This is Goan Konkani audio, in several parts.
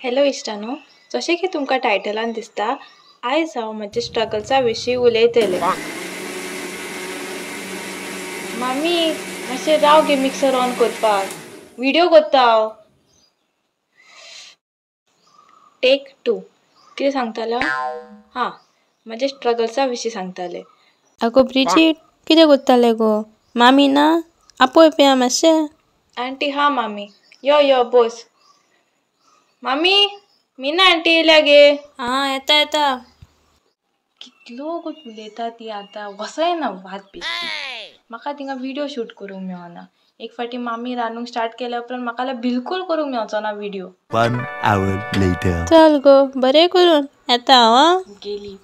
हॅलो इश्टानो, जशें की तुमकां टायटलान दिसता, आयज हांव म्हज्या स्ट्रगल्सा विशीं उलयतलें। मामी मातशें राव गे मिक्सर ऑन करपाक, व्हिडियो करता हांव। Take two. कितें सांगतालें हांव? हां, म्हज्या स्ट्रगल्सा विशीं सांगतालें। आगो ब्रिजीट, कितें करतालें गो? मामी ना? आपय पया मातशें। आंटी हा मामी, यो यो बोस। मामी, मीना आंटी येयल्या गे। आं येता येता। कितलो वगत उलयता ती आतां, वसयना वात बेश्टी। म्हाका थिंगा व्हिडियो शूट करूंक मेळना। एक फावटी मामी रांदूंक स्टार्ट केल्या उपरांत म्हाका जाल्यार बिलकूल करूंक मेळचो ना व्हिडियो। 1 hour later. चल गो, बरें करून येता हांव आं। गेली।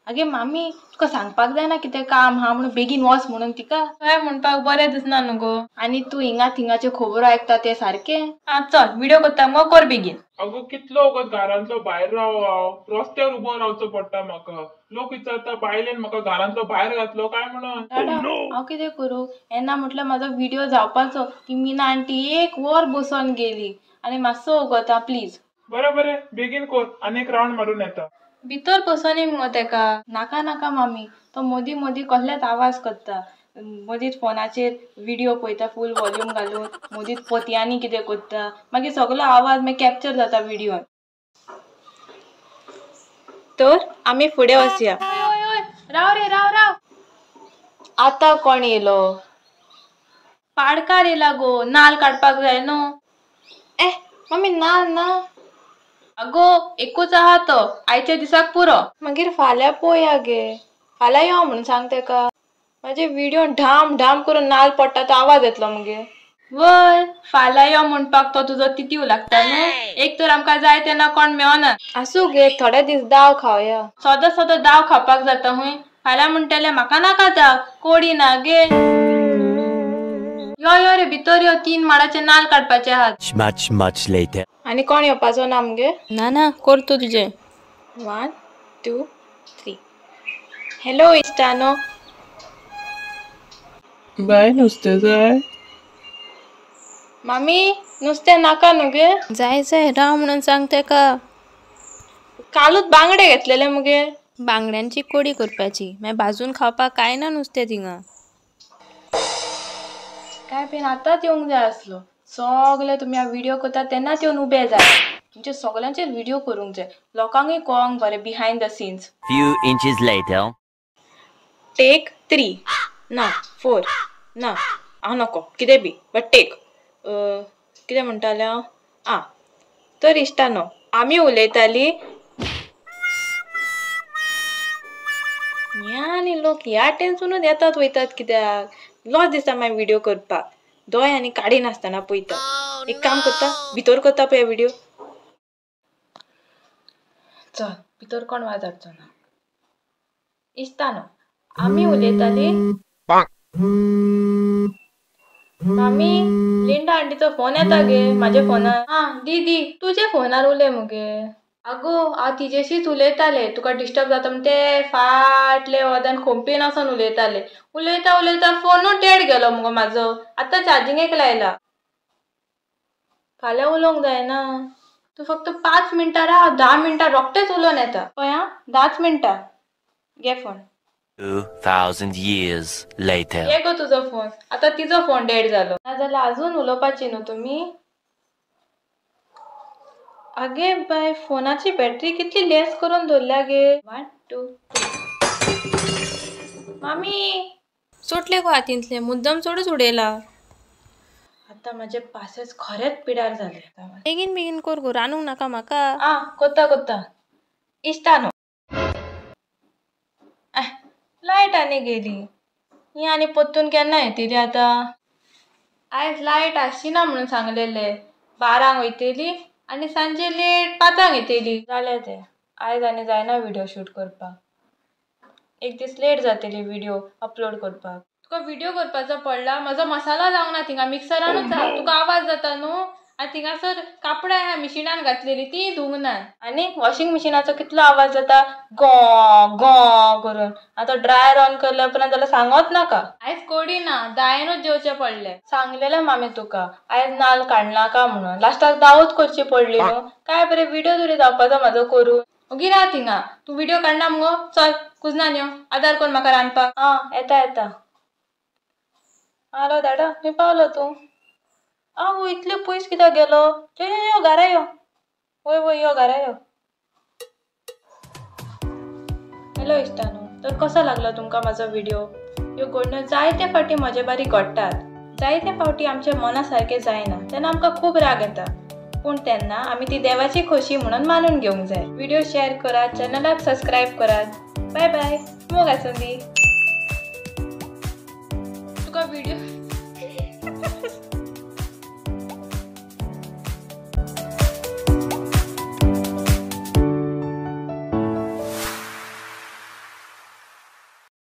आगे मामी, तुका सांगपाक जायना कितें काम आहा म्हणून बेगीन वच म्हणून तिका? काय म्हणपाक बरें दिसना न्हू गो। आनी तूं हिंगा थिंगाच्यो खबरो आयकता तें सारकें? आं चल, व्हिडियो करता मुगो, कर बेगीन। अगो कितलो वगत घरांतलो भायर राव हांव, रस्त्यार उबो रावचो पडटा म्हाका। लोक विचारता बायलेन म्हाका घरांतलो भायर घातलो काय म्हणून। दादा, हांव कितें करूं? येन्ना म्हटल्यार म्हाजो व्हिडियो जावपाचो, ती मीना आंटी एक वर बसोन गेली। आनी मातसो वगत आं प्लीज। बरें बरें, बेगीन कर, आनी एक रावंड मारून येता। भितर बसोनी मुगो तेका। नाका नाका मामी, तो मोदी मोदी कसलेच आवाज करता। मदींच फोनाचेर व्हिडियो पळयता फूल वॉल्यूम घालून, मदींच पोतयांनी कितें करता, मागीर सगलो आवाज मागीर कॅप्चर जाता व्हिडियोन। तर आमी फुडें वचया। हय हय, राव रे राव राव। आतां कोण येयलो? पाडकार येयला गो, नाल काडपाक जाय न्हू। ए मामी नाल ना। अगो एकूच आहा तो, आयच्या दिसाक पुरो। मागीर फाल्यां पळोवया गे, फाल्यां यो म्हणून सांग तेका। म्हाजे व्हिडियो ढाम ढाम करून नाल पडटा तो आवाज येतलो मगीर। वय फाल्यां यो म्हणपाक तो तुजो तितीव लागता न्हू। एक तर आमकां जाय तेन्ना कोण मेळना। आसूं गे, थोडे दीस दाव खावया। सदां सदां दाव खावपाक जाता हूंय। फाल्यां म्हणटलें म्हाका नाका दाव, कोडी ना गे। यो यो रे भितर यो, 3 माडाचे नाल काडपाचे आहात। Much much later. आनी कोण येवपाचो ना मगे? ना ना, कर तूं तुजें। 1 2 3। हॅलो इश्टानो। बाय, नुस्तें जाय? मामी नुस्तें नाका न्हू गे? जाय जाय, राव म्हणून सांग तेका। कालूच बांगडे घेतलेले मुगे। बांगड्यांची कोडी करपाची, मागीर भाजून खावपाक कांय ना नुस्तें थिंगा। काय बीन आतांच येवंक जाय आसलो। सगळे तुमी व्हिडियो करता तेन्नाच येवन उबे जाय। तुमचे सगळ्यांचेर व्हिडियो करूंक जाय, लोकांकूय कळोंक बरें behind the scenes. Few inches later. Take 3 ना 4 ना हांव नको कितें बी बट टेक कितें म्हणटालें हांव? आं तर इश्टानो, आमी उलयतालीं ह्या आनी लोक ह्या टेन्शनूच येतात वयतात कित्याक? लॉस दिसता मागीर व्हिडियो करपाक, दोळे आनी काडिनासतना पळयता। एक काम करता, भितर करता पळय व्हिडियो। चल भितर कोण वाज हाडचो ना। इश्टानो, आमी उलयतालीं। मामी, लिंडा आंटीचो फोन येता गे म्हाज्या फोनार। आं दीदी, तुज्या फोनार उलय मुगे। आगो हांव तिजेशीच उलयतालें, तुका डिस्टर्ब जाता म्हण ते फाटले वदान खोंपीन वचोन उलयतालें। उलयता उलयता फोनूच डेड गेलो मुगो म्हाजो। आतां चार्जिंगेक लायला। फाल्यां उलोवंक जायना। तूं फक्त 5 मिनटां राव, 10 मिनटां रोखडेच उलोवन येता। पळय आं, 10 मिनटां। घे फोन। 2000 years later. घे गो तुजो फोन, आतां तिजो फोन डेड जालो। नाजाल्यार अजून उलोवपाची न्हू तुमी। आगे बाय, फोनाची बॅटरी कितली लेस करून दवरल्या गे। 1 2 3। मामी सोडले गो हातींतले, मुद्दम चडूच उडयला। आतां म्हाजे पासेस खरेंच पिडार जाले। बेगीन बेगीन कर गो, रांदूंक नाका म्हाका। आं करता करता। इश्टानो, लायट आनी गेली। ही आनी परतून केन्ना येतली आतां? आयज लायट आसची ना म्हणून सांगलेले। 12 वयतली आनी सांजे लेट 5 येतली। जालें तें, आयज आनी जायना व्हिडियो शूट करपाक। एक दीस लेट जातली व्हिडियो अपलोड करपाक। तुका व्हिडियो करपाचो पडला, म्हाजो मसालो जावंक ना थिंगा, मिक्सरानूच आहा। तुका आवाज जाता न्हू? आनी थिंगासर कापडां आहा मिशिनान घातलेली ती धुवंक ना. आनी वॉशिंग मिशिनाचो कितलो आवाज जाता गो गो करून. आतां ड्रायर ऑन करल्या उपरांत जाल्यार सांगोच नाका. आयज कोडी ना, दायनूच जेवचें पडलें. सांगलेलें मामी तुका आयज नाल काडनाका म्हणून, लास्टाक दावूच करची पडली न्हू. काय बरें व्हिडियो तरी जावपाचो म्हाजो करून. ओगी राव थिंगा, तूं व्हिडियो काडना मुगो? चल कुजनान यो, आदार कर म्हाका रांदपाक. आं येता येता. हॅलो दाडा, खंय पावलो तूं? आवय इतले पयस कित्याक गेलो? यो यो यो घरा यो. वय वय यो घरा यो. हॅलो इश्टानो, तर कसो लागलो तुमकां म्हाजो व्हिडियो? ह्यो घडण्यो जायते फावटी म्हजे बारीक घडटात. जायते फावटी आमच्या मना सारकें जायना तेन्ना आमकां खूब राग येता, पूण तेन्ना आमी ती देवाची खोशी म्हणून मानून घेवंक जाय. व्हिडियो शेअर करात, चॅनलाक सबस्क्रायब करात. बाय बाय, मोग आसूं दी. तुका व्हिडियो